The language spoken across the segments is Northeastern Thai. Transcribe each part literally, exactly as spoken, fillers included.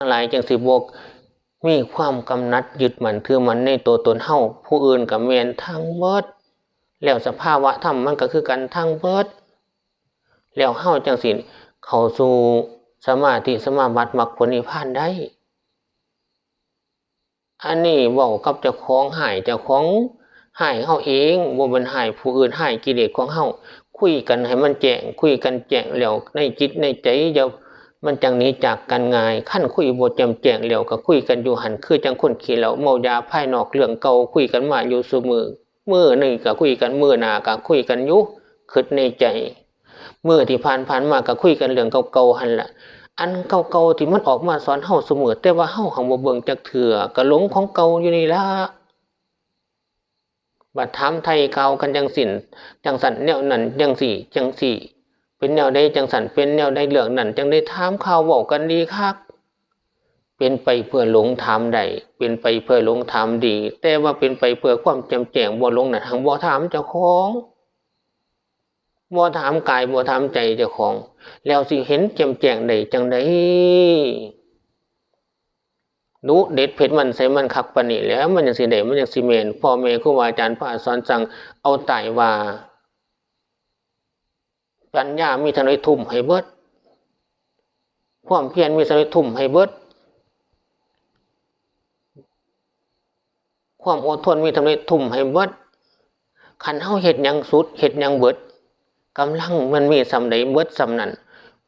ทั้งหลายจั่งสิบ่มีความกำหนัดยึดมั่นถือมั่นในตัวตนเฮา ผู้อื่นก็แม่นทั้งเบิด แล้วสภาวะธรรมมันก็คือกันทั้งเบิด แล้วเฮาจั่งสิเข้าสู่สมาธิสมาบัติมรรคผลนิพพานได้ อันนี้เว้ากับเจ้าของฮ้าย เจ้าของฮ้ายเฮาเอง บ่แม่นฮ้ายผู้อื่น ฮ้ายกิเลสของเฮา คุยกันให้มันแจ้ง คุยกันแจ้งแล้วในจิตในใจ อย่า มันจั่งหนีจากกันง่าย คันคุยบ่แจ่มแจ้งแล้วก็คุยกันอยู่หั่น คือจั่งคนขี้เหล้าเมายา ภายนอกเรื่องเก่า คุยกันมาอยู่ซุมื้อ มื้อนี้ก็คุยกัน มื้อหน้าก็คุยกันอยู่ คิดในใจ มื้อที่ผ่านๆมาก็คุยกันเรื่องเก่าๆหั่นล่ะ อันเก่าๆที่มันออกมาสอนเฮาซุมื้อ แต่ว่าเฮาหั้นบ่เบิ่งจักเทื่อ ก็หลงของเก่าอยู่นี่ล่ะ บัดถามไถ่ข่าวกันจั่งซี้ จั่งซั้นแนวนั้น จั่งซี้ จั่งซี้ เป็นแนวใดจั่งซั้น เป็นแนวใดเรื่องนั้น จั่งได้ถามข่าวเว้ากันดีคัก เป็นไปเพื่อหลงถามได้ เป็นไปเพื่อหลงถามดี แต่ว่าเป็นไปเพื่อความแจ่มแจ้งบ่หลงนั้น หั้นบ่ถามเจ้าของ บ่ถามกาย บ่ถามใจเจ้าของ แล้วสิเห็นแจ่มแจ้งได้จั่งใด ดุเด็ดเผ็ดมันใส่มันคักปานนี้แหล้ว มันจั่งสิได้ มันจั่งสิแม่น พ่อแม่ครูบาอาจารย์พาสอนสั่ง เอาตายว่า ปัญญามีเท่าใดทุ่มให้เบิด ความเพียรมีเท่าใดทุ่มให้เบิด ความอดทนมีเท่าใดทุ่มให้เบิด คันเฮาเฮ็ดหยังสุด เฮ็ดหยังเบิด กำลังมันมีส่ำใดเบิดส่ำนั้น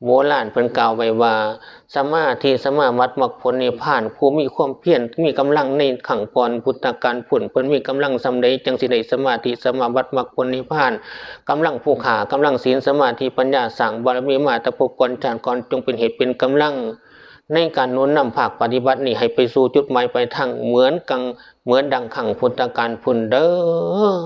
โบราณเพิ่นกล่าวไว้ว่า สมาธิสมาบัติมรรคผลนิพพาน ผู้มีความเพียร มีกำลังในครั้งก่อนพุทธกาลพุ้น เพิ่นมีกำลังส่ำใดจั่งสิได้สมาธิสมาบัติมรรคผลนิพพาน กำลังผู้ฆ่า กำลังศีลสมาธิปัญญา สร้างบารมีมาแต่ภพก่อนชาติก่อน จงเป็นเหตุเป็นกำลัง ในการหนุนนำภาคปฏิบัตินี้ให้ไปสู่จุดหมายปลายทางเหมือนกัง เหมือนดังครั้งพุทธกาลพุ้นเด้อ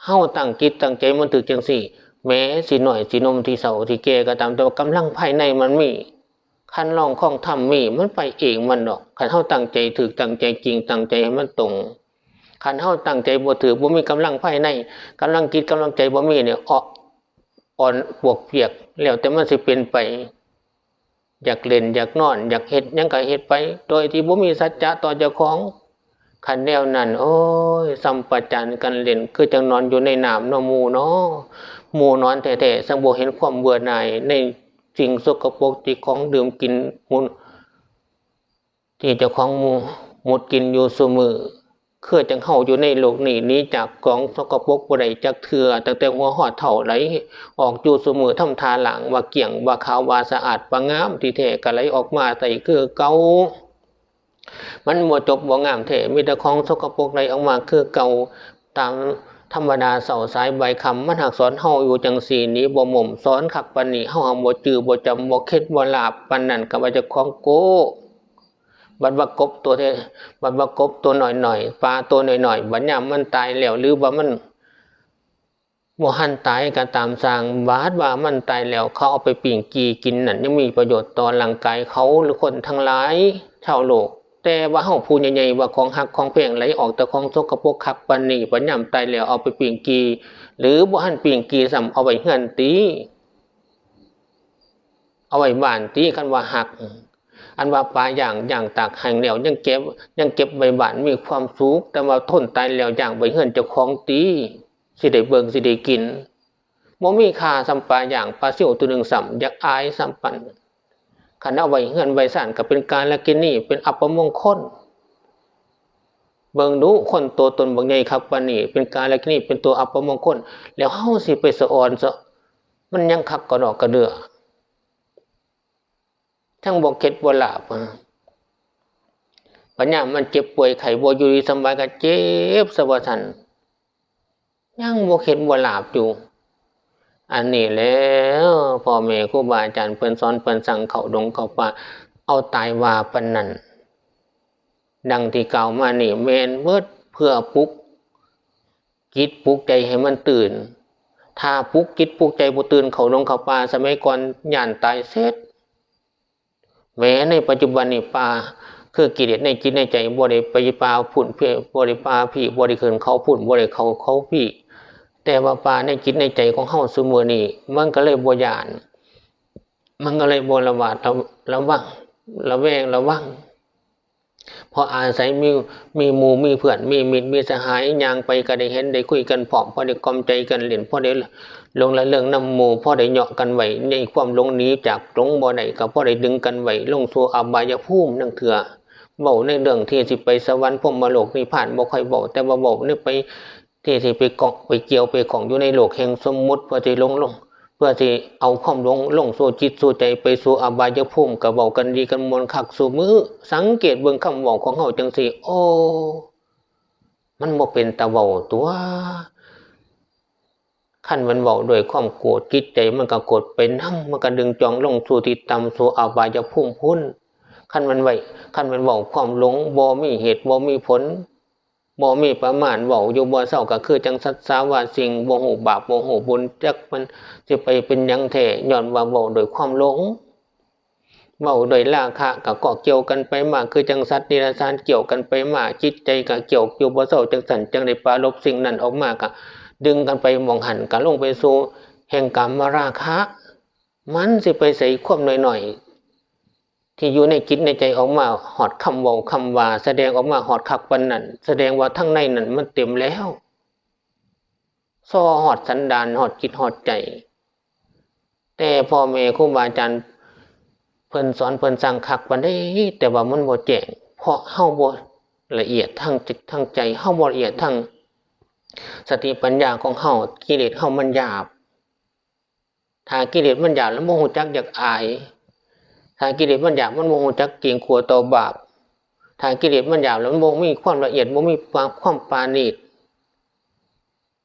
เฮาตั้งจิตตั้งใจมันถืกจั่งซี้ แม้สิน้อยสิหนุ่มสิเฒ่าสิแก่ก็ตาม แต่ว่ากำลังภายในมันมี คันลองคองธรรมมี มันไปเองมันดอก คันเฮาตั้งใจถืก ตั้งใจจริง ตั้งใจให้มันตรง คันเฮาตั้งใจบ่ถืก บ่มีกำลังภายใน กำลังจิตกำลังใจบ่มีเนี่ย อ่อน อ่อนปวกเปียก แล้วแต่มันสิเป็นไป อยากเล่น อยากนอน อยากเฮ็ดหยังก็เฮ็ดไป โดยที่บ่มีสัจจะต่อเจ้าของ คันแนวนั้น โอ้ย ส่ำประจานกันเล่น คือจั่งนอนอยู่ในน้ำเนาะหมู่เนาะ หมู่นอนแท้ๆ ซังบ่เห็นความเบื่อหน่ายในสิ่งสกปรกที่ของดื่มกินหมู่ ที่เจ้าของหมู่ หมดกินอยู่ซุมื้อ คือจั่งเฮาอยู่ในโลกนี้ หนีจากของสกปรกบ่ได้จักเทื่อ ตั้งแต่หัวฮอดเท้า ไหลออกอยู่ซุมื้อ ทำท่าล้างว่าเกลี้ยง ว่าขาว ว่าสะอาด ว่างาม ที่แท้ก็ไหลออกมาใส่คือเก่า มันบ่จบบ่งามแท้ มีแต่ของสกปรกไหลออกมาคือเก่า ตามธรรมดาเช้าสายบ่ายค่ำ มันหากสอนเฮาอยู่จั่งซี้ หนีบ่ม้ม สอนคักปานนี้ เฮาหั้นบ่จื่อ บ่จำ บ่เข็ด บ่หลาบ ปานนั้นก็ว่าเจ้าของโก้ บัดว่ากบตัวแท้ บัดว่ากบตัวน้อยๆ ปลาตัวน้อยๆ บัดยามมันตายแล้ว หรือว่ามันบ่ทันตายก็ตามซ่าง บาดว่ามันตายแล้ว เขาเอาไปปิ้งจี่กินนั่น ยังมีประโยชน์ต่อร่างกายเขา หรือคนทั้งหลายชาวโลก แต่ว่าเฮาผู้ใหญ่ๆ ว่าของฮักของแพงไหลออกแต่ของสกปรกคักปานนี้ บัดยามตายแล้วเอาไปปิ้งจี่ หรือบ่ทันปิ้งจี่ซ้ำ เอาไว้เฮือนติ เอาไว้บ้านติ คันว่าฮัก อันว่าปลาย่าง ย่างตากแห้งแล้ว ยังเก็บ ยังเก็บไว้บ้านมีความสุข แต่ว่าคนตายแล้วย่างไว้เฮือนเจ้าของติ สิได้เบิ่ง สิได้กิน บ่มีค่าส่ำปลาย่าง ปลาซิวตัวหนึ่งซ้ำ อยากอายซ้ำปาน คันเอาไว้เฮือนไว้ซานก็เป็นกาลกิณี เป็นอัปมงคล เบิ่งดู คนตัวตนบักใหญ่คักปานนี้ เป็นกาลกิณี เป็นตัวอัปมงคล แล้วเฮาสิไปสะออนซะ มันยังคักกระดอกกระเดื่อ ทั้งบ่เข็ดบ่หลาบ อะ บัดยามมันเจ็บป่วยไข้บ่อยู่ดีสำบายก็เจ็บซะว่าซั่น ยังบ่เข็ดบ่หลาบอยู่ อันนี้แหล้ว พ่อแม่ครูบาอาจารย์เพิ่นสอน เพิ่นสั่งเข้าดงเข้าป่า เอาตายว่าปานนั้น ดังที่กล่าวมานี่แม่นเบิด เพื่อปลุกจิตปลุกใจให้มันตื่น ถ้าปลุกจิตปลุกใจบ่ตื่น เข้าดงเข้าป่า สมัยก่อนย้านตายเสร็จ แม้ในปัจจุบันนี่ป่า คือกิเลสในจิตในใจ บ่ได้ไปป่าพุ้น บ่ได้ป่าพี้ บ่ได้ขึ้นเขาพุ้น บ่ได้เข้าเขาพี้ แต่ว่าป่าในจิตในใจของเฮาซุมื้อนี้ มันก็เลยบ่ย้าน มันก็เลยบ่ระหวาดระ ระวัง ระแวงระวัง เพราะอาศัยมี มีหมู่มีเพื่อน มีมิตรมีสหาย ย่างไปก็ได้เห็นได้คุยกันพร้อม พอได้กล่อมใจกันเล่น พอได้หลงละเรื่องนำหมู่ พอได้เหยาะกันไว้ ในความหลงหนีจากหลงบ่ได้ ก็พอได้ดึงกันไว้ ลงสู่อบายภูมิลางเทื่อ เว้าในเรื่องที่สิไปสวรรค์พรหมโลกนิพพานบ่ค่อยเว้า แต่ว่าเว้าในไป ที่สิไปเกาะไปเกี่ยวไปข้องอยู่ในโลกแห่งสมมุติ เพื่อสิหลงลง เพื่อสิเอาความหลงลงสู่จิตสู่ใจ ไปสู่อบายภูมิ ก็เว้ากันดีกันม่วนคักซุมื้อ สังเกตเบิ่งคำเว้าของเฮาจั่งซี้ โอ้ มันบ่เป็นตาเว้าตั๊ว คันแม่นเว้าด้วยความโกรธ จิตใจมันก็โกรธไปนำ มันก็ดึงจ่องลงสู่ที่ต่ำ สู่อบายภูมิพุ้น คันแม่นไว้ คันแม่นเว้าความหลง บ่มีเหตุ บ่มีผล บ่มีประมาณ เว้าอยู่บ่เซา ก็คือจั่งสัตว์สาวาสิ่ง บ่ฮู้บาป บ่ฮู้บุญ จักมันสิไปเป็นหยังแท้ ย้อนว่าเว้าด้วยความหลง เว้าด้วยราคะ ก็เกาะเกี่ยวกันไปมา คือจั่งสัตว์เดรัจฉานเกี่ยวกันไปมา จิตใจก็เกี่ยวอยู่บ่เซา จั่งซั้นจั่งได้ปรารภสิ่งนั้นออกมา ก็ดึงกันไปหม่องหั้น ก็ลงไปสู่แห่งกามราคะ มันสิไปไสความน้อยๆ ที่อยู่ในจิตในใจออกมาฮอดคำเว้าคำว่า แสดงออกมาฮอดคักปานนั้น แสดงว่าทางในนั้นมันเต็มแล้ว ส่อฮอดสันดาน ฮอดจิตฮอดใจ แต่พ่อแม่ครูบาอาจารย์เพิ่นสอนเพิ่นสั่งคักปานใด แต่ว่ามันบ่แจ้ง เพราะเฮาบ่ละเอียดทางจิตทางใจ เฮาบ่ละเอียดทางสติปัญญาของเฮา กิเลสเฮามันหยาบ ถ้ากิเลสมันหยาบแล้วบ่ฮู้จักอยากอาย ถ้ากิเลสมันหยาบมันบ่ฮู้จักเกรงกลัวต่อบาป ถ้ากิเลสมันหยาบแล้วมันบ่มีความละเอียด บ่มีความ ความปราณีต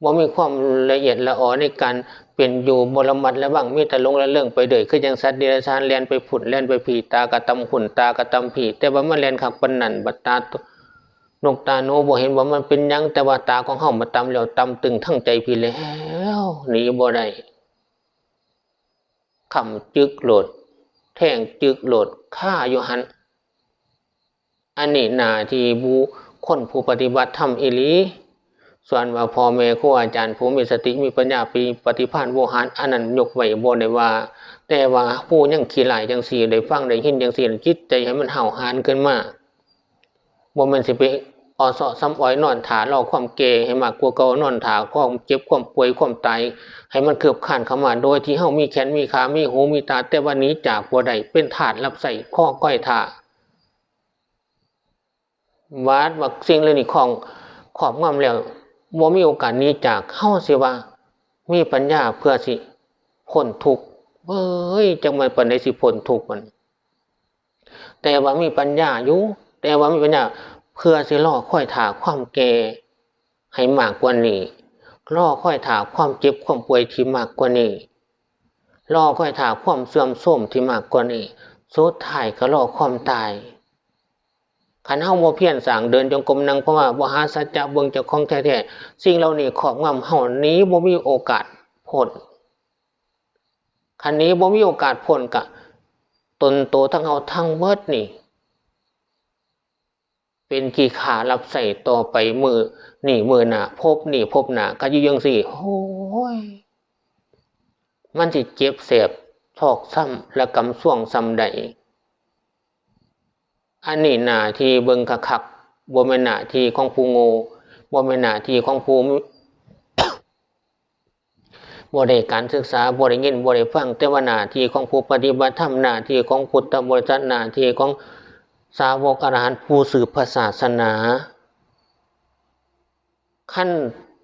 บ่มีความละเอียดละออในการเป็นอยู่ บ่ระมัดระวัง มีแต่หลงละเริงไปเรื่อย คือจั่งสัตว์เดรัจฉานแล่นไปพุ้นแล่นไปพี้ ตากะต่ำพุ้นตากะต่ำพี้ แต่ว่ามันแล่นคักปานนั้น บัดตา นกตาหนูบ่เห็นว่ามันเป็นหยัง แต่ว่าตาของเฮามาต่ำแล้ว ต่ำตึงทั้งใจพี้แล้ว หนีบ่ได้ ค้ำจึกโลด แทงจึกโลด คาอยู่หั้น อันนี้หน้าที่บุคคลผู้ปฏิบัติธรรมอีหลี ส่วนว่าพ่อแม่ครูอาจารย์ผู้มีสติมีปัญญา มีปฏิภาณโวหาร อันนั้นยกไว้บ่ได้ว่า แต่ว่าผู้ยังขี้ร้ายจั่งซี้ ได้ฟังได้ยินจั่งซี้ จิตใจให้มันห้าวหาญขึ้นมา บ่แม่นสิไปออเซาะซ้ำอ้อย นอนท่ารอความแก่ให้มากกว่าเก่า นอนท่าความเจ็บความป่วยความตาย ให้มันคืบคลานเข้ามา โดยที่เฮามีแขนมีขา มีหูมีตา แต่ว่าหนีจากบ่ได้ เป็นทาสรับใช้ คอยคอยท่า บาดว่าสิ่งเหล่านี้ครอบ ครอบงำแล้ว บ่มีโอกาสหนีจาก เฮาสิว่ามีปัญญาเพื่อสิพ้นทุกข์ เอ้ย จักแม่นปานใดสิพ้นทุกข์มัน แต่ว่ามีปัญญาอยู่ แต่ว่ามีปัญญาเพื่อสิรอคอยท่าความแก่ให้มากกว่านี้ รอคอยท่าความเจ็บความป่วยที่มากกว่านี้ รอคอยท่าความเสื่อมโทรมที่มากกว่านี้ สุดท้ายก็รอความตาย คันเฮาบ่เพียรสร้าง เดินจงกรม นั่งภาวนา บ่หาสัจจะเบิ่งเจ้าของแท้ๆ สิ่งเหล่านี้ครอบงำเฮา หนีบ่มีโอกาสพ้น คันหนีบ่มีโอกาสพ้น กะตนโตทั้งเฮาทั้งเบิดนี่ เป็นขี้ข้ารับใช้ต่อไป มื้อนี้มื้อหน้า ภพนี้ภพหน้า ก็อยู่จั่งซี้ โอ้ย มันสิเจ็บแสบซอกช้ำระกำซวงส่ำใด อันนี้หน้าที่เบิ่งคักๆ บ่แม่นหน้าที่ของผู้โง่ บ่แม่นหน้าที่ของผู้ บ่ได้การศึกษา บ่ได้ยิน บ่ได้ฟัง แต่ว่าหน้าที่ของผู้ปฏิบัติธรรม หน้าที่ของพุทธบริษัท หน้าที่ของสาวกอรหันต์ผู้สืบพระศาสนา คัน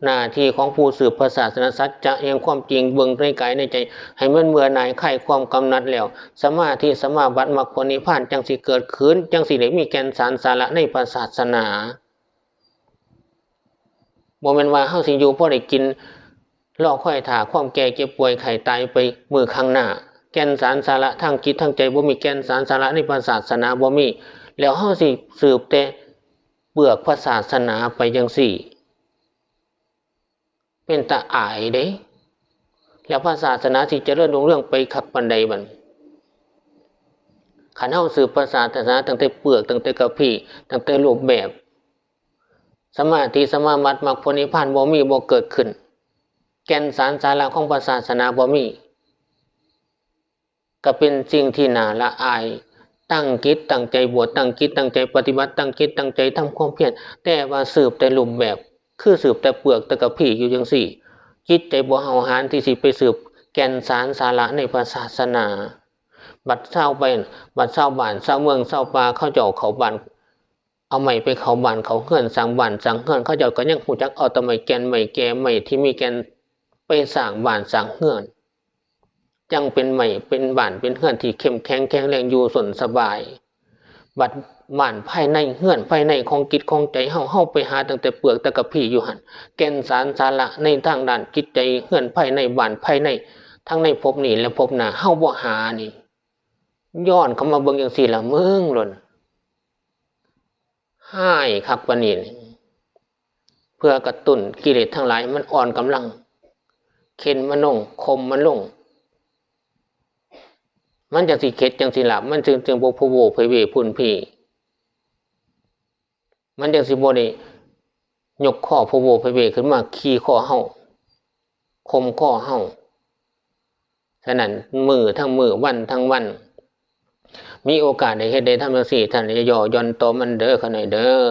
หน้าที่ของผู้สืบพระศาสนา สัจจะแห่งความจริง เบิ่งในกายในใจ ให้มันเบื่อหน่ายคลายความกำหนัดแล้ว สมาธิสมาบัติมรรคผลนิพพานจั่งสิเกิดขึ้น จั่งสิได้มีแก่นสารสาระในพระศาสนา บ่แม่นว่าเฮาสิอยู่พอได้กิน รอคอยท่าความแก่เจ็บป่วยไข้ตายไปมื้อข้างหน้า แก่นสารสาระทางจิตทางใจบ่มี แก่นสารสาระในพระศาสนาบ่มี แล้วเฮาสิสืบแต่เปลือกพระศาสนาไปจั่งซี้ เป็นตาอายเด้ แล้วพระศาสนาสิเจริญรุ่งเรืองไปคักปานใดบัดนี้ คันเฮาสืบพระศาสนาตั้งแต่เปลือก ตั้งแต่กะพี้ ตั้งแต่รูปแบบ สมาธิสมาบัติมรรคผลนิพพานบ่มี บ่เกิดขึ้น แก่นสารสาระของพระศาสนาบ่มี ก็เป็นสิ่งที่น่าละอาย ตั้งจิตตั้งใจบวช ตั้งจิตตั้งใจปฏิบัติ ตั้งจิตตั้งใจทำความเพียร แต่ว่าสืบแต่รูปแบบ คือสืบแต่เปลือกแต่กะพี้อยู่จั่งซี้ จิตใจบ่เฮาหาญที่สิไปสืบแก่นสารสาระในพระศาสนา บัดชาวไป บัดชาวบ้านชาวเมืองชาวป่าเขาเจ้าเข้าบ้าน เอาไม้ไปเข้าบ้านเข้าเฮือน สร้างบ้านสร้างเฮือน เขาเจ้าก็ยังฮู้จักเอาแต่ไม้แก่นไม้แก่ ไม้ที่มีแก่นไปสร้างบ้านสร้างเฮือน จั่งเป็นไม้เป็นบ้านเป็นเฮือนที่เข้มแข็งแข็งแรงอยู่สนสบาย บัดบ้านภายในเฮือนภายในของจิตของใจเฮา เฮาไปหาตั้งแต่เปลือกแต่กะพี้อยู่หั่น แก่นสารสาระในทางด้านจิตใจเฮือนภายในบ้านภายใน ทั้งในภพนี้และภพหน้า เฮาบ่หานี่ ย้อนเข้ามาเบิ่งจั่งซี้ล่ะมึงโลด ฮ้ายคักปานนี้นี่ เพื่อกระตุ้นกิเลสทั้งหลายมันอ่อนกำลัง เข็นมันลง ข่มมันลง มันจั่งสิเข็ดจั่งสิหลาบ มันจึง จึงบ่พะโวพะเวพุ้นพี้ มันจั่งสิบ่ได้ยกคอพะโวพะเวขึ้นมาขี่คอเฮา ข่มคอเฮา ฉะนั้นมื้อทั้งมื้อวันทั้งวัน มีโอกาสได้เฮ็ดได้ทำจั่งซี้ ท่านอย่าย่อหย่อนต่อมันเด้อ ข้าน้อยเด้อ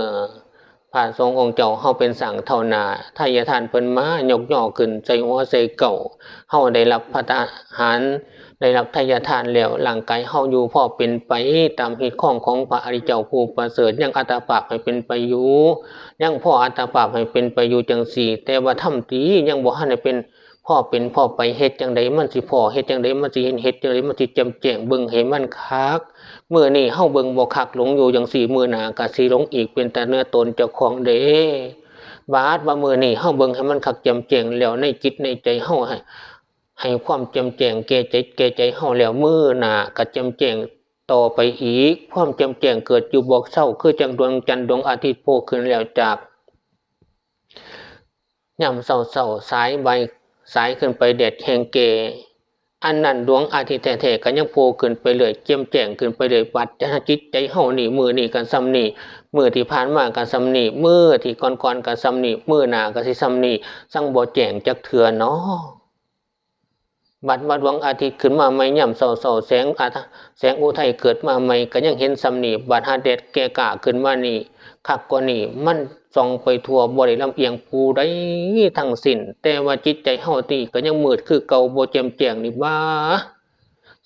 พระสงฆ์องค์เจ้าเฮาเป็นสร้างเท่าหน้า ไทยทานเพิ่นมายกย่อขึ้นใส่หัวใส่เก้า เฮาได้รับภัตตาหาร ได้รับไทยทานแล้ว ร่างกายเฮาอยู่พอเป็นไปตามฮีตคองของพระอริยเจ้าผู้ประเสริฐ ยังอัตภาพให้เป็นไปอยู่ ยังพออัตภาพให้เป็นไปอยู่จั่งซี้ แต่ว่าธรรมตียังบ่ทันได้เป็น พอเป็นพอไป เฮ็ดจั่งใดมันสิพอ เฮ็ดจั่งใดมันสิเห็น เฮ็ดจั่งใดมันสิแจ่มแจ้ง เบิ่งให้มันคัก มื้อนี้เฮาเบิ่งบ่คัก หลงอยู่จั่งซี้ มื้อหน้าก็สิหลงอีก เป็นตาเนื้อตนเจ้าของเด้ บาดว่ามื้อนี้เฮาเบิ่งให้มันคักแจ่มแจ้งแล้ว ในจิตในใจเฮาให้ ให้ความแจ่มแจ้งแก่ใจ แก่ใจเฮาแล้ว มื้อหน้าก็แจ่มแจ้งต่อไปอีก ความแจ่มแจ้งเกิดอยู่บ่เซา คือจั่งดวงจันทร์ดวงอาทิตย์โผล่ขึ้นแล้วจาก ยามเช้าๆ สายบ่าย สายขึ้นไปแดดแฮงแก่ อันนั้นดวงอาทิตย์แท้ๆ ก็ยังโผล่ขึ้นไปเรื่อย แจ่มแจ้งขึ้นไปเรื่อย บัดจิตใจเฮานี่ มื้อนี้ก็ส่ำนี้ มื้อที่ผ่านมาก็ส่ำนี้ มื้อที่ก่อนๆ ก็ส่ำนี้ มื้อหน้าก็สิส่ำนี้ ซังบ่แจ้งจักเทื่อน้อ บัดว่าดวงอาทิตย์ขึ้นมาใหม่ยามเช้าๆ แสงอาท- แสงอุทัยเกิดมาใหม่ก็ยังเห็นส่ำนี้ บัดหาแดดแก่กล้าขึ้นมานี่ คักกว่านี้ มันส่องไปทั่ว บ่ได้ลำเอียงผู้ใดทั้งสิ้น แต่ว่าจิตใจเฮาติก็ยังมืดคือเก่า บ่แจ่มแจ้งนี่หว่า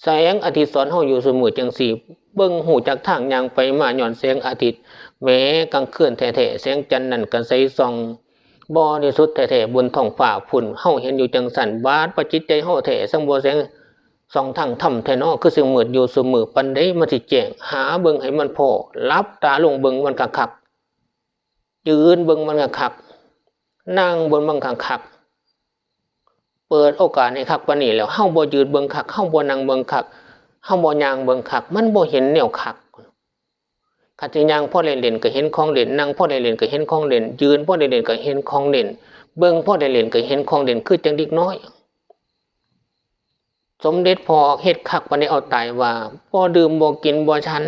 แสงอาทิตย์สอนเฮาอยู่ซุมื้อจั่งซี้ เบิ่งฮู้จักทางย่างไปมาย้อนแสงอาทิตย์ แม้กลางคืนแท้ๆ แสงจันทร์นั่นก็ใสส่อง บริสุทธิ์แท้ๆ บนท้องฟ้าพุ้น เฮาเห็นอยู่จั่งซั้น บาดว่าจิตใจเฮาแท้ ซังบ่แสงส่องทางธรรมแท้น้อ คือสิมืดอยู่ซุมื้อ ปานใดมันสิแจ้ง หาเบิ่งให้มันพ้อ หลับตาลงเบิ่งมันคักๆ ยืนเบิ่งมันคักๆ นั่งเบิ่งมันคักๆ เปิดโอกาสให้คักปานนี้แล้ว เฮาบ่ยืนเบิ่งคัก เฮาบ่นั่งเบิ่งคัก เฮาบ่ย่างเบิ่งคัก มันบ่เห็นแนวคัก คันสิย่างพอเล่นๆ ก็เห็นของเล่น นั่งพอเล่นๆ ก็เห็นของเล่น ยืนพอเล่นๆ ก็เห็นของเล่น เบิ่งพอเล่นๆ ก็เห็นของเล่น คือจั่งเด็กน้อย สมเด็จพ่อเฮ็ดคักปานใดเอาตายว่า บ่ดื่มบ่กินบ่ฉัน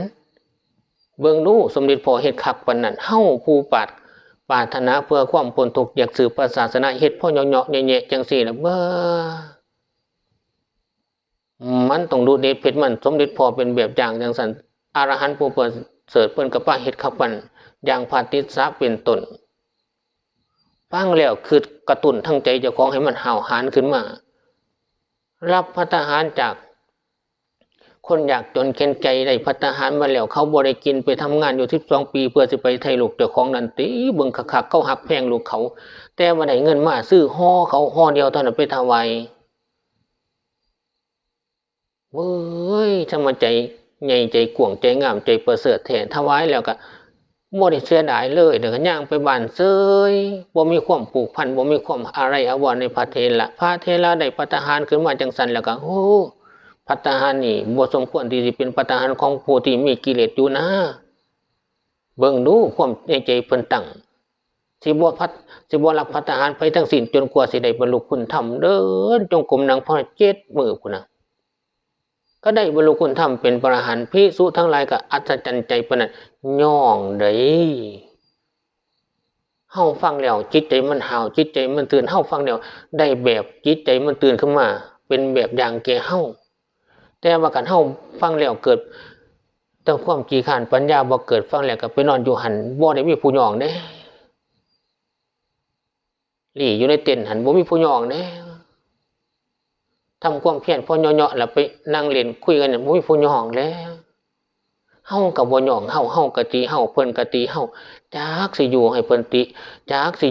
เบิ่งดู สมเด็จพ่อเฮ็ดคักปานนั้น เฮาผู้ปรารถ- ปรารถนาเพื่อความพ้นทุกข์ อยากสืบพระศาสนา เฮ็ดพอเหยาะๆ แยะๆ จั่งซี้ล่ะ เบ้อ มันต้องดุเด็ดเผ็ดมัน สมเด็จพ่อเป็นแบบอย่างจั่งซั้น อรหันต์ผู้ประเสริฐเพิ่นก็ปาเฮ็ดคักปาน อย่างพระติสสะเป็นต้น ฟังแล้วคิดกระตุ้นทางใจเจ้าของให้มันห้าวหาญขึ้นมา รับภัตตาหารจากคนยากจนเข็ญใจ ได้ภัตตาหารมาแล้ว เขาบ่ได้กิน ไปทำงานอยู่สิบสองปี เพื่อสิไปไถ่ลูกเจ้าของนั่นติ เบิ่งคักๆ เขาฮักแพงลูกเขา แต่ว่าได้เงินมาซื้อห่อข้าวห่อเดียวเท่านั้นไปถวาย เว้ย จั่งมาใจใหญ่ใจกว้างใจงามใจประเสริฐแท้ ถวายแล้วก็บ่ได้เสียดายเลย แล้วก็ย่างไปบ้านเสย บ่มีความผูกพัน บ่มีความอาลัยอาวรณ์ในพระเถระ พระเถระได้ภัตตาหารขึ้นมาจั่งซั้นแล้วก็ โอ้ ภัตตาหารนี่บ่สมควรที่สิเป็นภัตตาหารของผู้ที่มีกิเลสอยู่นะ เบิ่งดูความในใจเพิ่นตั้ง สิบ่ภัต- สิบ่รับภัตตาหารไปทั้งสิ้น จนกว่าสิได้บรรลุคุณธรรม เดินจงกรมนั่งภาวนาเจ็ดมื้อพุ้นนะ ก็ได้บรรลุคุณธรรมเป็นพระอรหันต์ ภิกษุทั้งหลายก็อัศจรรย์ใจปานนั้น ย้อนใด เฮาฟังแล้วจิตใจมันห้าว จิตใจมันตื่น เฮาฟังแล้วได้แบบจิตใจมันตื่นขึ้นมา เป็นแบบอย่างแก่เฮา แต่ว่าคันเฮาฟังแล้วเกิด แต่ความขี้คร้านปัญญาบ่เกิด ฟังแล้วก็ไปนอนอยู่หั่น บ่ได้มีผู้ย่องเด้ หลี้อยู่ในเต็นท์หั่น บ่มีผู้ย่องเด้ ทำความเพียรพอเหยาะๆ แล้วไปนั่งเล่นคุยกันเนี่ย บ่มีผู้ย่องแล้ว เฮาก็บ่ย่องเฮา เฮาก็ติเฮา เพิ่นก็ติเฮา จักสิอยู่ให้เพิ่นติ จักสิ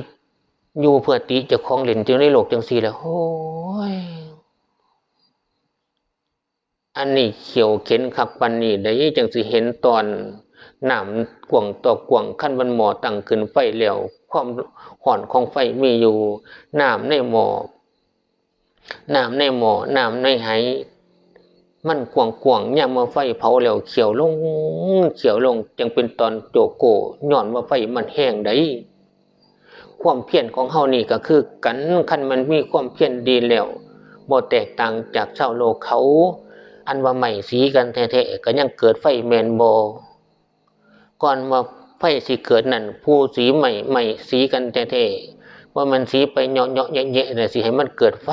อยู่เพื่อติเจ้าของเล่นอยู่ในโลกจั่งซี้แหละ โอ้ย อันนี้เขียวเข็ญคักปานนี้ใด จั่งสิเห็นตอนน้ำกว้างต่อกว้าง คันมันหม้อตั้งขึ้นไฟแล้ว ความร้อนของไฟมีอยู่ น้ำในหม้อ น้ำในหม้อ น้ำในไห มันกว้างๆ ยามว่าไฟเผาแล้วเขียวลง เขียวลง จั่งเป็นตอนโจโก้ ย้อนว่าไฟมันแฮงใด ความเพียรของเฮานี่ก็คือกัน คันมันมีความเพียรดีแล้ว บ่แตกต่างจากชาวโลกเขา อันว่าไม้สีกันแท้ๆ ก็ยังเกิดไฟแม่นบ่ ก่อนว่าไฟสิเกิดนั่น ผู้สีไม้ ไม้สีกันแท้ๆ บ่แม่นสีไปเหยาะๆ แยะๆ น่ะ สิให้มันเกิดไฟ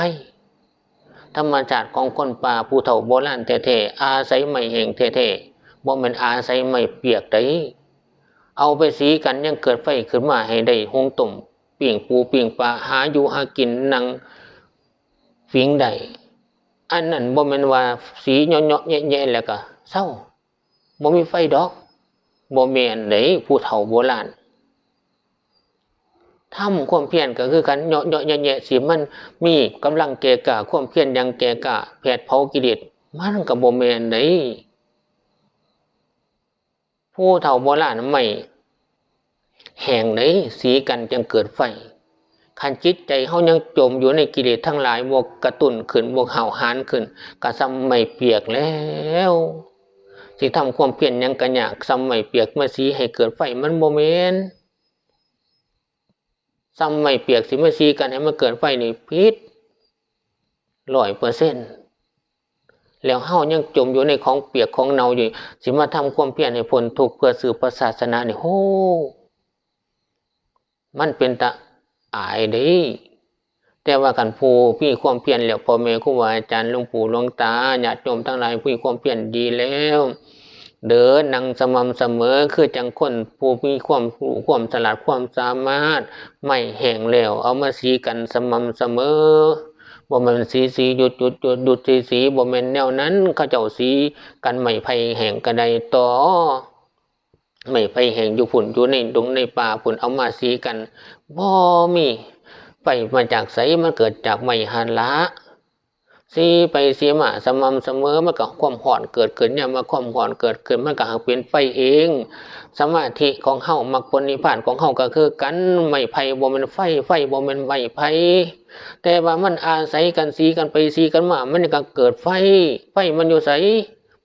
ธรรมชาติของคนป่าผู้เฒ่าโบราณแท้ๆ อาศัยไม้แห้งแท้ๆ บ่แม่นอาศัยไม้เปียกใด เอาไปสีกันยังเกิดไฟขึ้นมาให้ได้หุงต้มปิ้งปูปิ้งปลา หาอยู่หากินนั่งฝิ่งได้ อันนั้นบ่แม่นว่าสีเหยาะๆ แยะๆ แล้วก็เซา บ่มีไฟดอก บ่แม่นเด้ ผู้เฒ่าโบราณ ทำความเพียรก็คือกัน เหยาะๆ แยะๆ สิมันมีกำลังแก่กล้า ความเพียรอย่างแก่กล้า แผดเผากิเลส มันก็บ่แม่นเด้ ผู้เฒ่าโบราณไม้แห้งเด้ สีกันจั่งเกิดไฟ คันจิตใจเฮายังจมอยู่ในกิเลสทั้งหลาย บ่กระตุ้นขึ้น บ่ห้าวหาญขึ้น ก็ส่ำไม้เปียกแล้ว สิทำความเพียรหยังก็ยาก ส่ำไม้เปียกมาสีให้เกิดไฟ มันบ่แม่น ส่ำไม้เปียกสิมาสีกันให้มันเกิดไฟนี่ผิด ร้อยเปอร์เซ็นต์ แล้วเฮายังจมอยู่ในของเปียกของเน่าอยู่ สิมาทำความเพียรให้พ้นทุกข์เพื่อสืบพระศาสนานี่ โห มันเป็นตาอายเด้ แต่ว่าคันผู้มีความเพียรแล้ว พ่อแม่ครูบาอาจารย์ หลวงปู่หลวงตา ญาติโยมทั้งหลาย ผู้มีความเพียรดีแล้ว เดินนั่งสม่ำเสมอ คือจั่งคนผู้มีความรู้ความฉลาดความสามารถ ไม้แห้งแล้วเอามาสีกันสม่ำเสมอ บ่แม่นสีสีหยุดหยุดหยุดหยุดสีสี บ่แม่นแนวนั้น เขาเจ้าสีกันไม้ไผ่แห้งก็ได้ต่อ ไม้ไผ่แห้งอยู่พุ้น อยู่ในดงในป่าพุ้น เอามาสีกัน บ่มีไฟมาจากไส มันเกิดจากไม้หั่นละ สีไปสีมาสม่ำเสมอ มันก็ความร้อนเกิดขึ้น ยามว่าความร้อนเกิดขึ้น มันก็ให้เป็นไฟเอง สมาธิของเฮา มรรคผลนิพพานของเฮาก็คือกัน ไม้ไผ่บ่แม่นไฟ ไฟบ่แม่นไม้ไผ่ แต่ว่ามันอาศัยกันสีกันไปสีกันมา มันก็เกิดไฟ ไฟมันอยู่ไส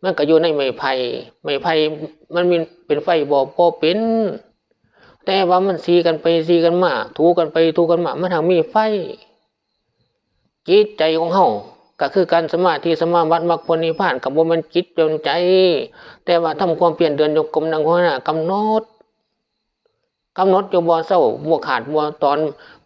มันก็อยู่ในไม้ไผ่ ไม้ไผ่มันมีเป็นไฟบ่ บ่เป็น แต่ว่ามันสีกันไปสีกันมา ถูกันไปถูกันมา มันหั้นมีไฟ จิตใจของเฮาก็คือกัน สมาธิ สมาบัติ มรรคผลนิพพาน ก็บ่แม่นจิตจนใจ แต่ว่าทำความเพียร เดินจงกรม นั่งภาวนา กำหนด กำหนดอยู่บ่เซา บ่ขาดบ่ตอน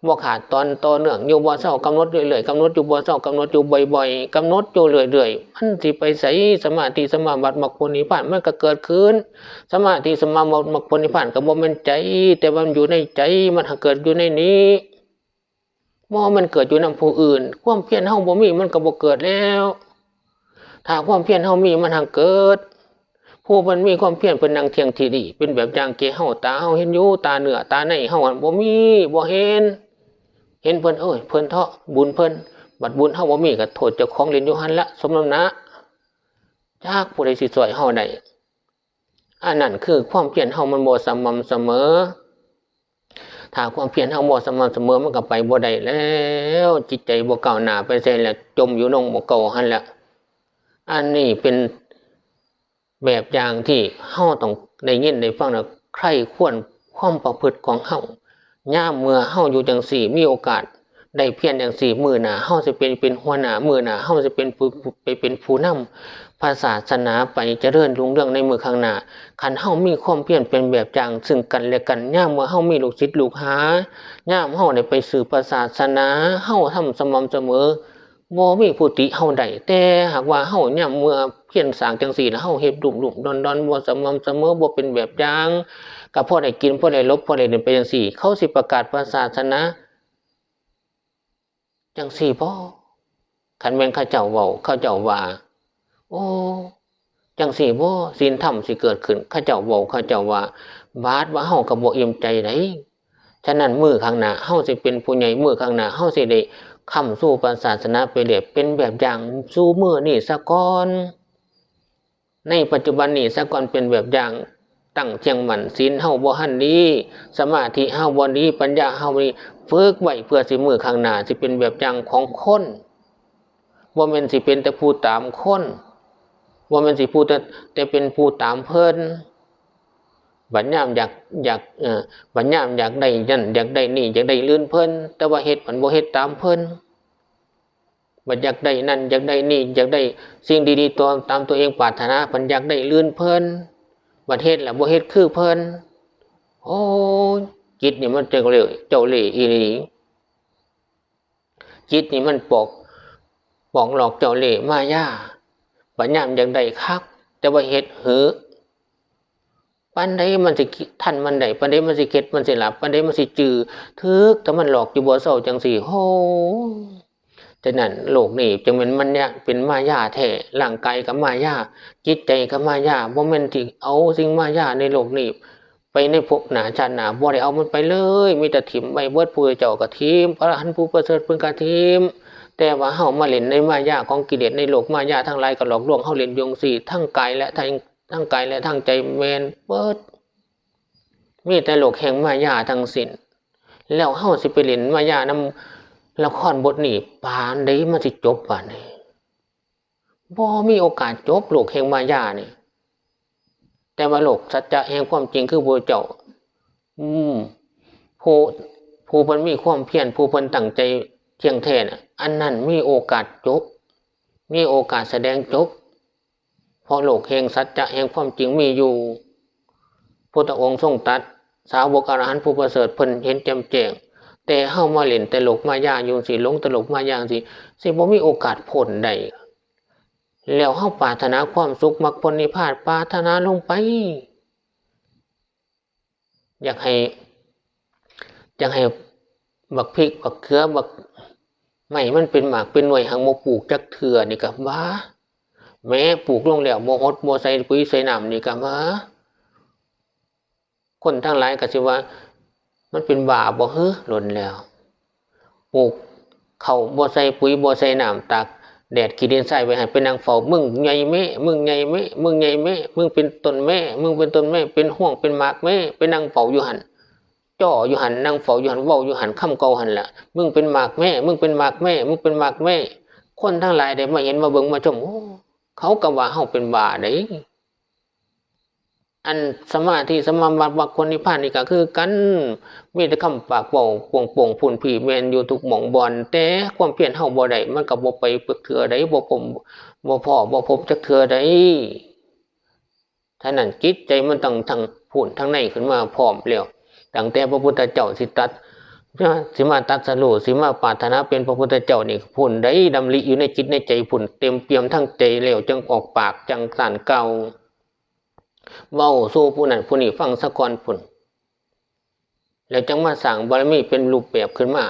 บ่ขาดตอน ต่อเนื่องอยู่บ่เซา กำหนดเรื่อยๆ กำหนดอยู่บ่เซา กำหนดอยู่บ่อยๆ กำหนดอยู่เรื่อยๆ มันสิไปไส สมาธิ สมาบัติ มรรคผลนิพพาน มันก็เกิดขึ้น สมาธิ สมาบัติ มรรคผลนิพพาน ก็บ่แม่นใจ แต่ว่ามันอยู่ในใจ มันหั้นเกิดอยู่ในนี้ บ่แม่นเกิดอยู่นำผู้อื่น ความเพียรเฮาบ่มี มันก็บ่เกิดแล้ว ถ้าความเพียรเฮามี มันหั้นเกิด ผู้เพิ่นมีความเพียร เพิ่นนั่งเที่ยงที่ดี เป็นแบบอย่างแก่เฮา ตาเฮาเห็นอยู่ ตาเนื้อตาในเฮาหั้นบ่มี บ่เห็น เห็นเพิ่น เอ้ย เพิ่นเถาะ บุญเพิ่น บัดบุญเฮาบ่มี ก็โทษเจ้าของเล่นอยู่หั่นละ สมน้ำหน้า จักผู้ใดสิช่วยเฮาได้ อันนั้นคือความเพียรเฮามันบ่สม่ำเสมอ ถ้าความเพียรเฮาบ่สม่ำเสมอ มันก็ไปบ่ได้แล้ว จิตใจบ่ก้าวหน้าไปไสแล้ว จมอยู่หนองบ่เก่าหั่นแหละ อันนี้เป็นแบบอย่างที่เฮาต้องได้ยินได้ฟังนะ ใคร่ครวญความประพฤติของเฮา ยามเมื่อเฮาอยู่จั่งซี้ มีโอกาสได้เพียรจั่งซี้ มื้อหน้าเฮาสิเป็น เป็นหัวหน้า มื้อหน้าเฮาสิเป็นผู้ ไปเป็นผู้นำพระศาสนาไปเจริญรุ่งเรืองในมื้อข้างหน้า คันเฮามีความเพียรเป็นแบบอย่างซึ่งกันและกัน ยามเมื่อเฮามีลูกศิษย์ลูกหา ยามเฮาได้ไปสืบพระศาสนา เฮาทำสม่ำเสมอ บ่มีผู้ติเฮาได้ แต่หากว่าเฮายามเมื่อเพียรสร้างจั่งซี้ แล้วเฮาเฮ็ดลุ่มๆดอนๆ บ่สม่ำเสมอ บ่เป็นแบบอย่าง ก็พอได้กิน พอได้หลบ พอได้เล่นไปจั่งซี้ เขาสิประกาศพระศาสนาจั่งซี้บ่ คันแม่นเขาเจ้าเว้า เขาเจ้าว่า โอ้ จั่งซี้บ่ ศีลธรรมสิเกิดขึ้น เขาเจ้าเว้า เขาเจ้าว่า บาดว่าเฮาก็บ่อิ่มใจได๋ ฉะนั้นมื้อข้างหน้าเฮาสิเป็นผู้ใหญ่ มื้อข้างหน้าเฮาสิได้ค้ำชูพระศาสนาไปเรื่อย เป็นแบบอย่างสู่มื้อนี้ซะก่อน ในปัจจุบันนี้ซะก่อน เป็นแบบอย่าง ตั้งเที่ยงมั่น ศีลเฮาบ่ทันดี สมาธิเฮาบ่ดี ปัญญาเฮาบ่ดี ฝึกไว้เพื่อสิมื้อข้างหน้าสิเป็นแบบอย่างของคน บ่แม่นสิเป็นแต่ผู้ตามคน บ่แม่นสิผู้แต่ แต่เป็นผู้ตามเพิ่น บัดยามอยาก อยาก เอ่อ บัดยามอยากได้นั่น อยากได้นี่ อยากได้ลื่นเพิ่น แต่ว่าเฮ็ดมันบ่เฮ็ดตามเพิ่น บัดอยากได้นั่น อยากได้นี่ อยากได้สิ่งดีๆ ตัว ตามตัวเองปรารถนา บัดอยากได้ลื่นเพิ่น บัดเฮ็ดแล้วบ่เฮ็ดคือเพิ่น โอ้ย จิตนี่มันเจ้าเล่ห์ เจ้าเล่ห์อีหลี จิตนี่มันปอก ปอกหลอกเจ้าเล่ห์มายา บัดยามอยากได้คัก แต่ว่าเฮ็ดหือ ปานใดมันสิทันมันได้ ปานใดมันสิเข็ดมันสิหลาบ ปานใดมันสิจื้อ ถืกแต่มันหลอกอยู่บ่เซาจั่งซี้ โห ฉะนั้นโลกนี้จั่งแม่นมันเนี่ยเป็นมายาแท้ ร่างกายก็มายา จิตใจก็มายา บ่แม่นสิเอาสิ่งมายาในโลกนี้ ไปในภพหน้าชาติหน้า บ่ได้เอามันไปเลย มีแต่ถิ้มไว้เบิด พระพุทธเจ้าก็ถิ้ม พระอรหันต์ผู้ประเสริฐเพิ่นก็ถิ้ม แต่ว่าเฮามาเล่นในมายาของกิเลส ในโลกมายาทั้งหลายก็หลอกลวงเฮาเล่นอยู่จั่งซี้ ทั้งกายและทั้ง ทั้งกายและทั้งใจแม่นเบิด มีแต่โลกแห่งมายาทั้งสิ้น แล้วเฮาสิไปเล่นมายานำละครบทนี้ ปานใดมันสิจบปานนี้ บ่มีโอกาสจบโลกแห่งมายานี่ แต่ว่าโลกสัจจะแห่งความจริงคือพระเจ้า อืม ผู้ ผู้เพิ่นมีความเพียร ผู้เพิ่นตั้งใจเที่ยงแท้น่ะ อันนั้นมีโอกาสจบ มีโอกาสแสดงจบ เพราะโลกแห่งสัจจะแห่งความจริงมีอยู่ พุทธองค์ทรงตรัส สาวกอรหันต์ผู้ประเสริฐเพิ่นเห็นแจ่มแจ้ง แต่เฮามาเล่นแต่โลกมายาอยู่จั่งซี้ หลงแต่โลกมายาจั่งซี้ สิบ่มีโอกาสพ้นได้ แล้วเฮาปรารถนาความสุขมรรคผลนิพพาน ปรารถนาลงไป อยากให้ อยากให้บักพริก บักเขือ บักไม้มันเป็นหมากเป็นหน่วย หังบ่ปลูกจักเทื่อนี่ก็ว่า แม้ปลูกลงแล้วบ่หดบ่ใส่ปุ๋ยใส่น้ำนี่ก็ว่า คนทั้งหลายก็สิว่า มันเป็นบ้าบ่หือ หล่นแล้ว ปลูกข้าวบ่ใส่ปุ๋ยบ่ใส่น้ำ ตากแดดขี้ดินทรายไว้หั่น ไปนั่งเฝ้า มึงใหญ่แม้ มึงใหญ่แม้ มึงใหญ่แม้ มึงเป็นต้นแม้ มึงเป็นต้นแม้ เป็นฮวงเป็นหมากแม้ ไปนั่งเฝ้าอยู่หั่น จ้ออยู่หั่น นั่งเฝ้าอยู่หั่น เว้าอยู่หั่น คำเก่าหั่นล่ะ มึงเป็นหมากแม้ มึงเป็นหมากแม้ มึงเป็นหมากแม้ คนทั้งหลายได้มาเห็นมาเบิ่งมาชม โอ้ เขาก็ว่าเฮาเป็นบ้าเด้ อันสมาธิ สมาบัติ มรรคผลนิพพานนี่ก็คือกัน มีแต่คำปากเว้าโป่งๆ พู้นพี้ แม่นอยู่ทุกหม่องบ่อน แต่ความเพียรเฮาบ่ได้ มันก็บ่ไปเทื่อใด บ่พบ บ่พ้อ บ่พบจักเทื่อใด ฉะนั้นจิตใจมันต้องทั้งพู้นทั้งในขึ้นมาพร้อมแล้ว ตั้งแต่พระพุทธเจ้าสิตรัส สิมาตรัสรู้ สิมาปรารถนาเป็นพระพุทธเจ้านี่ พู้นใดดำริอยู่ในจิตในใจพู้น เต็มเปี่ยมทั้งใจแล้ว จั่งออกปาก จั่งกล่าว เว้าสู่ผู้นั้นผู้นี้ฟังซะก่อนพู้น แล้วจั่งมาสร้างบารมีเป็นรูปแบบขึ้นมา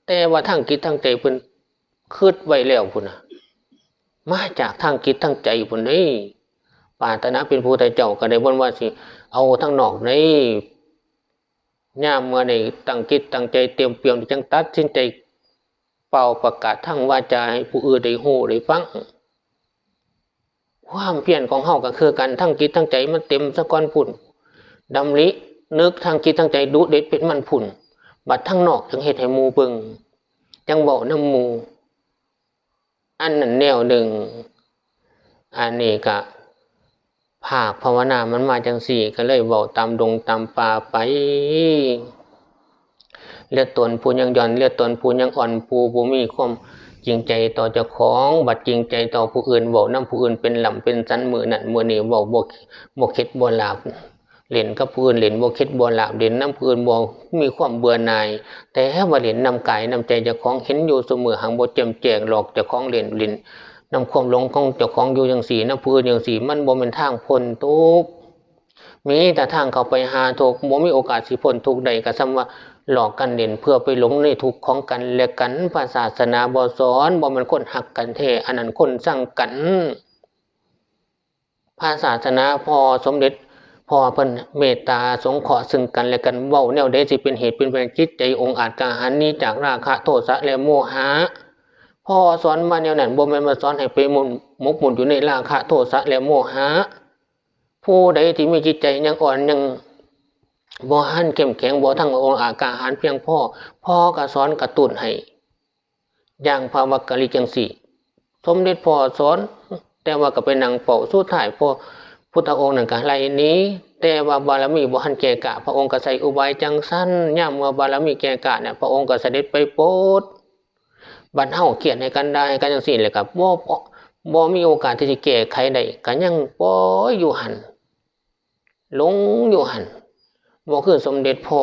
แต่ว่าทางจิตทางใจเพิ่นคิดไว้แล้วพู้นน่ะ มาจากทางจิตทางใจพู้นเด้ ปรารถนาเป็นพระพุทธเจ้าก็ได้ บ่ว่าสิเอาทางนอกเด้ ยามเมื่อได้ตั้งจิตตั้งใจเต็มเปี่ยม จั่งตัดสินใจเป่าประกาศทางวาจาให้ผู้อื่นได้ฮู้ได้ฟัง ความเพียรของเฮาก็คือกัน ทั้งจิตทั้งใจมันเต็มซะก่อนพู้น ดำรินึกทางจิตทางใจดุเด็ดเผ็ดมันพู้น บัดทางนอกจั่งเฮ็ดให้หมู่เบิ่ง จั่งเว้านำหมู่ อันนั้นแนวหนึ่ง อันนี้ก็ภาคภาวนามันมาจั่งซี้ ก็เลยเว้าตามดงตามป่าไป เหลือตนผู้ยังหย่อน เหลือตนผู้ยังอ่อน ผู้บ่มีความจริงใจต่อเจ้าของ บัดจริงใจต่อผู้อื่น เว้านำผู้อื่นเป็นล่ำเป็นสัน มื้อนั้นมื้อนี้ เว้าบ่ บ่เข็ดบ่หลาบ เล่นกับผู้อื่นเล่นบ่เข็ดบ่หลาบ เล่นนำผู้อื่นบ่มีความเบื่อหน่าย แต่ว่าเล่นนำกายนำใจเจ้าของ เห็นอยู่ซุมื้อ หังบ่แจ่มแจ้ง หลอกเจ้าของเล่น เล่นนำความหลงของเจ้าของอยู่จั่งซี้ นำผู้อื่นจั่งซี้ มันบ่แม่นทางพ้นทุกข์ มีแต่ทางเข้าไปหาทุกข์ บ่มีโอกาสสิพ้นทุกข์ได้ ก็ส่ำว่าหลอกกันเล่น เพื่อไปหลงในทุกข์ของกันและกัน พระศาสนาบ่สอน บ่แม่นคนฮักกันแท้ อันนั้นคนชังกัน พระศาสนา พ่อสมเด็จ พ่อเพิ่นเมตตาสงเคราะห์ซึ่งกันและกัน เว้าแนวใดสิเป็นเหตุเป็นผล จิตใจองอาจกล้าหาญ หนีจากราคะ โทสะ และโมหะ พ่อสอนมาแนวนั้น บ่แม่นว่าสอนให้ไปมุ่น หมกมุ่นอยู่ในราคะ โทสะ และโมหะ ผู้ใดที่มีจิตใจยังอ่อน ยังบ่ทันเข้มแข็ง บ่ทันองอาจกล้าหาญเพียงพอ พ่อก็สอนกระตุ้นให้ อย่างพระวักกะลิจั่งซี้ สมเด็จพ่อสอน แต่ว่าก็ไปนั่งเฝ้า สุดท้ายพ่อพุทธองค์นั้นก็ไล่หนี แต่ว่าบารมีบ่ทันแก่กล้า พระองค์ก็ใช้อุบายจั่งซั้น ยามเมื่อบารมีแก่กล้าเนี่ย พระองค์ก็เสด็จไปโปรด บัดเฮาเคียดให้กัน ด่าให้กันจั่งซี้ แล้วก็บ่ บ่มีโอกาสที่สิแก้ไขได้ ก็ยังปล่อยอยู่หั่น หลงอยู่หั่น บ่คือสมเด็จพ่อ